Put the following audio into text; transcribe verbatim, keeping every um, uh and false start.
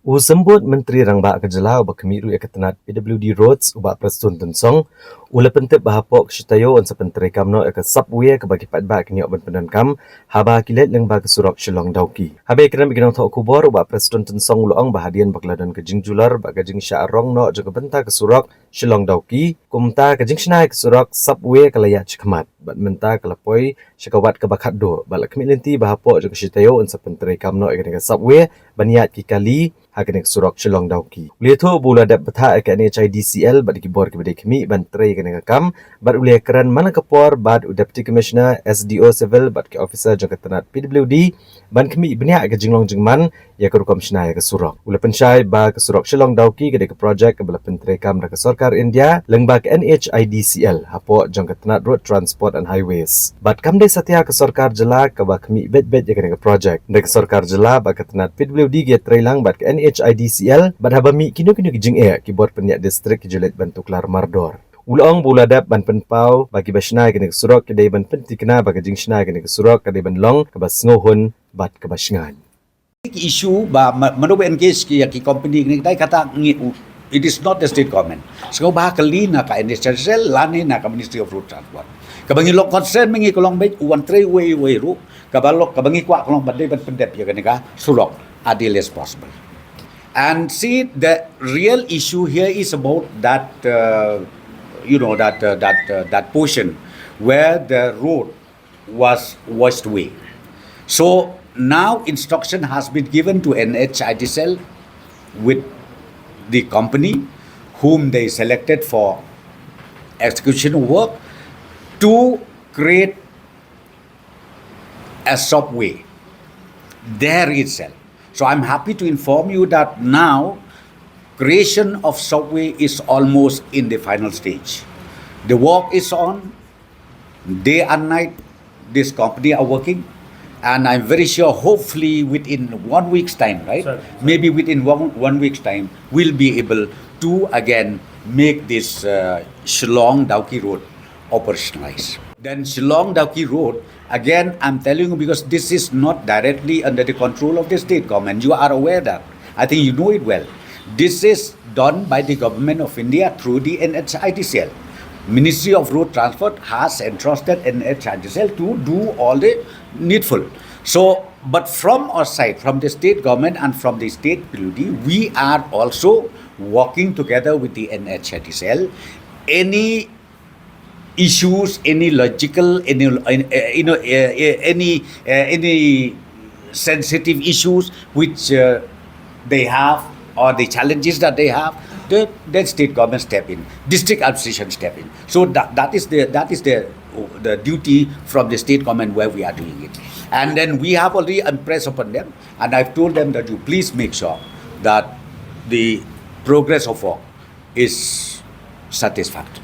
U Symbud Myntri Rangbah ka jylla uba khmih ruh ïa ka tnat P W D Roads, u Bah Prestone Tynsong, u la pyntip ba hapoh ka shi taïew un sa pyntreikam noh ïa ka subway kaba ki paidbah kin ïoh ban pyndonkam haba ki leit lyngba ka surok Shillong Dawki. Haba ïakren bad ki nongthoh khubor, u Bah Prestone Tynsong u la ong ba hadien ba ka la don ka jingjulor bad ka jingshah rong noh jong ka bynta ka surok Shillong Dawki, kumta ka jingshna ïa ka surok subway ka la ïaid shakhmat bad mynta ka la poi sha ka wat kaba khatduh. Bad la khmih lynti ba hapoh jong ka shi taïew un sa pyntreikam noh ïa kane ka subway ban ïaid ki kali ha kane ka surok Shillong Dawki. U la ïathuh ba u la dep bthah ïa ka N H I D C L bad ki bor kiba dei khmih ban trei ïa kane ka kam, bad u la ïakren man la ka por bad u Deputy Commissioner, S D O Civil bad ki officer jong ka tnat P W D ban khmih bniah ïa ka jinglong jingman ïa ka rukom shna ïa ka surok. U la pynshai ba ka surok Shillong Dawki ka dei ka projek kaba la pyntreikam da ka sorkar India lyngba ka N H I D C L hapoh jong ka tnat Road Transport and Highways. Bad kam dei satia ka sorkar jylla kaba khmih beit beit ïa kane ka projek. Dei ka sorkar jylla bad ka tnat P W D ki ïatreilang bad ka N H I D C L, bad haba mih kino kino ki jingeh, ki bor pynïaid district ki ju leit ban tuklar mardor. U la ong ba u la dep ban pynpaw ba kiba shna ïa kane ka surok ki dei ban pynthikna ba ka jingshna ïa kane ka surok ka dei ban long kaba sngewhun bad kaba shngaiñ. Ki issue ba ma-, mano ba engage ki, ki company kine, dei kata ngi u-, it is not the state government. Sngewbha kylli na ka N H I D C L lane na ka Ministry of Road Transport. Kaba ngi long concern mynta ngi ka long beit u wan trei uwei uwei ruh, kaba long, kaba ngi kwah ka long ba dei ban pyndep ïa kane ka surok as early as possible. And see, the real issue here is about that, uh, you know, that, uh, that, uh, that portion where the road was washed away. So now instruction has been given to N H I D C L with the company whom they selected for execution of work to create a subway there itself. So I'm happy to inform you that now creation of subway is almost in the final stage. The work is on. Day and night, this company are working, and I'm very sure, hopefully within one week's time, right? Sir, sir. Maybe within one, one week's time, we'll be able to again make this, uh, Shillong Dawki Road operationalized. Then Shillong Dawki Road, again, I'm telling you, because this is not directly under the control of the state government. You are aware that. I think you know it well. This is done by the Government of India through the N H I D C L. Ministry of Road Transport has entrusted N H I D C L to do all the needful. So, but from our side, from the state government and from the state P W D, we are also working together with the N H I D C L. Any issues, any logical, any, uh, you know, uh, uh, any, uh, any sensitive issues which, uh, they have, or the challenges that they have, the, then state government step in, district administration step in. So that, that is the, that is the, the duty from the state government where we are doing it. And then we have already impressed upon them, and I've told them that you please make sure that the progress of work is satisfactory.